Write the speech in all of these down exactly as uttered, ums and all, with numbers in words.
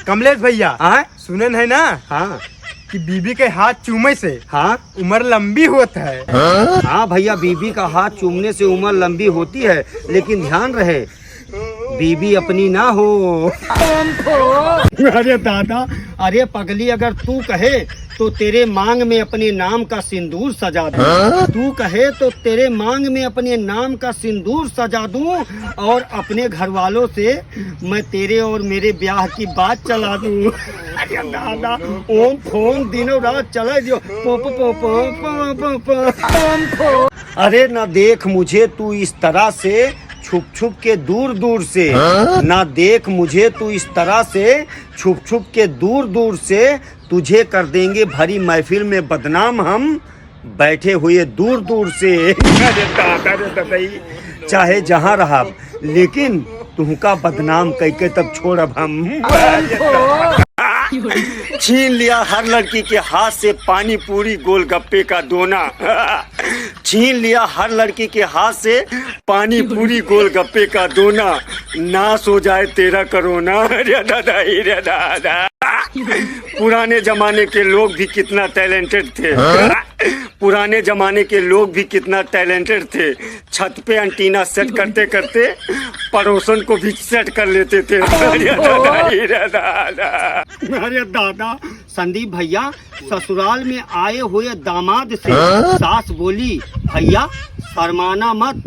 कमलेश भैया, हाँ? सुनन है ना, हाँ। कि बीबी के हाथ चूमे से, हाँ। उम्र लंबी होत है। हाँ भैया, बीबी का हाथ चूमने से उम्र लंबी होती है, लेकिन ध्यान रहे, बीबी अपनी ना हो। अरे दादा, अरे पगली, अगर तू कहे तो तेरे मांग में अपने नाम का सिंदूर सजा दूं। हाँ? तू कहे तो तेरे मांग में अपने नाम का सिंदूर सजा दूं और अपने घर वालों से मैं तेरे और मेरे ब्याह की बात चला दूं। अरे दादा, ओम फोन दिनों रात चला दियो। पो, पो, पो। अरे ना देख मुझे तू इस तरह से, छुप छुप के दूर दूर से। हाँ? ना देख मुझे तू इस तरह से, छुप छुप के दूर दूर से। तुझे कर देंगे भरी महफिल में बदनाम हम, बैठे हुए दूर दूर से। अरे दादा रे ददई, चाहे जहाँ रहब, लेकिन तुहका बदनाम कइके तब छोड़ब हम। छीन लिया हर लड़की के हाथ से पानी पूरी गोलगप्पे का दोना। छीन लिया हर लड़की के हाथ से पानी पूरी गोलगप्पे का दोना। नाश हो जाए तेरा करोना। अरे दादा, अरे दादा। पुराने जमाने के लोग भी कितना टैलेंटेड थे। हाँ? पुराने जमाने के लोग भी कितना टैलेंटेड थे। छत पे एंटीना सेट करते करते पड़ोसन को भी सेट कर लेते थे। अरे दादा, अरे दादा। अरे दादा, संदीप भैया, ससुराल में आए हुए दामाद से हाँ? सास बोली, "भैया, शर्माना मत,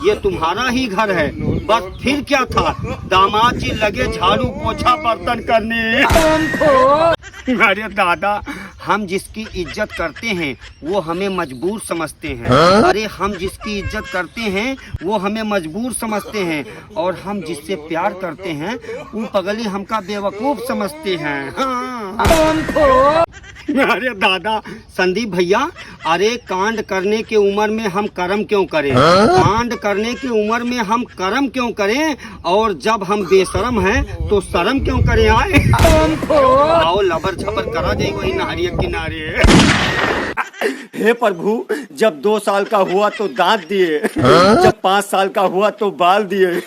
ये तुम्हारा ही घर है।" बस फिर क्या था, दामाद जी लगे झाड़ू पोछा बर्तन करने। अरे दादा, हम जिसकी इज्जत करते हैं, वो हमें मजबूर समझते हैं। हाँ? अरे, हम जिसकी इज्जत करते हैं, वो हमें मजबूर समझते हैं, और हम जिससे प्यार करते हैं, वो पगली हमका बेवकूफ समझते हैं। हाँ। अरे दादा, संदीप भैया, अरे कांड करने के उम्र में हम कर्म क्यों करें? हाँ? कांड करने के उम्र में हम कर्म क्यों करें? और जब हम बेशरम हैं तो शर्म क्यों करें? आए आओ लबर झबर करा जाई वही नहरिया किनारे। हे प्रभु, जब दो साल का हुआ तो दांत दिए, हाँ? जब पाँच साल का हुआ तो बाल दिए,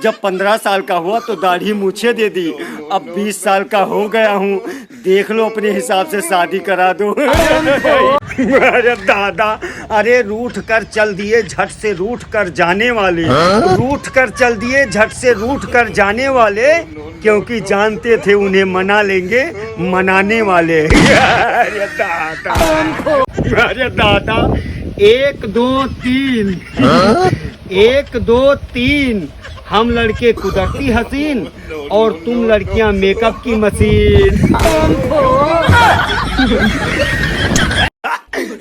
जब पन्द्रह साल का हुआ तो दाढ़ी मूछे दे दी, अब बीस साल का हो गया हूँ, देख लो अपने हिसाब से शादी करा दो। अरे दादा, अरे रूठ कर चल दिए झट से रूठ कर जाने वाले, हाँ? रूठ कर चल दिए झट से रूठ कर जाने वाले, क्योंकि जानते थे उन्हें मना लेंगे मनाने वाले। अरे दादा, अरे दादा, एक दो तीन, हाँ? एक दो तीन, हम लड़के कुदरती हसीन और तुम लड़कियां मेकअप की मशीन।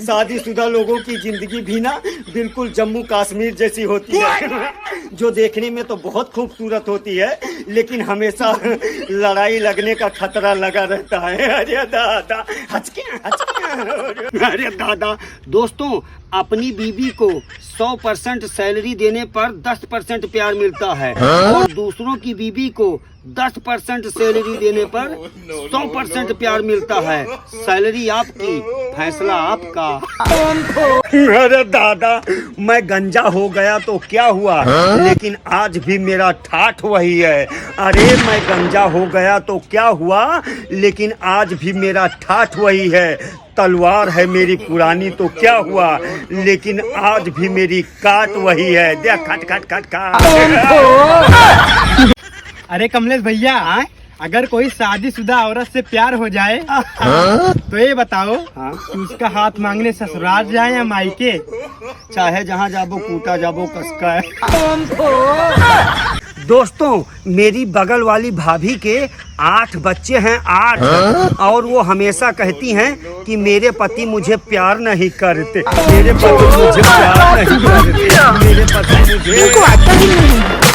शादीशुदा लोगों की जिंदगी भी ना बिल्कुल जम्मू कश्मीर जैसी होती है, जो देखने में तो बहुत खूबसूरत होती है, लेकिन हमेशा लड़ाई लगने का खतरा लगा रहता है। अरे दादा, हचके, हचके। अरे दादा, दोस्तों, अपनी बीवी को सौ परसेंट सैलरी देने पर दस परसेंट प्यार मिलता है, हाँ? और दूसरों की बीवी को दस परसेंट सैलरी देने पर सौ परसेंट प्यार मिलता है। सैलरी आपकी, फैसला आपका। अरे दादा, मैं गंजा हो गया तो क्या हुआ, हाँ? लेकिन आज भी मेरा ठाठ वही है। अरे, मैं गंजा हो गया तो क्या हुआ, लेकिन आज भी मेरा ठाठ वही है। तलवार है मेरी पुरानी तो क्या हुआ, लेकिन आज भी मेरी काट वही है। देख, खट, खट, खट, खट। अरे कमलेश भैया, हाँ? अगर कोई शादीशुदा औरत से प्यार हो जाए, हाँ? तो ये बताओ, हाँ? कि उसका हाथ मांगने ससुराल जाए या मायके? चाहे जहाँ जाबो, कूटा जाबो, कसका है। दोस्तों, मेरी बगल वाली भाभी के आठ बच्चे हैं, आठ। हाँ? और वो हमेशा कहती हैं कि मेरे पति मुझे प्यार नहीं करते, मेरे पति मुझे प्यार नहीं करते, मेरे पति मुझे इनको आता ही नहीं।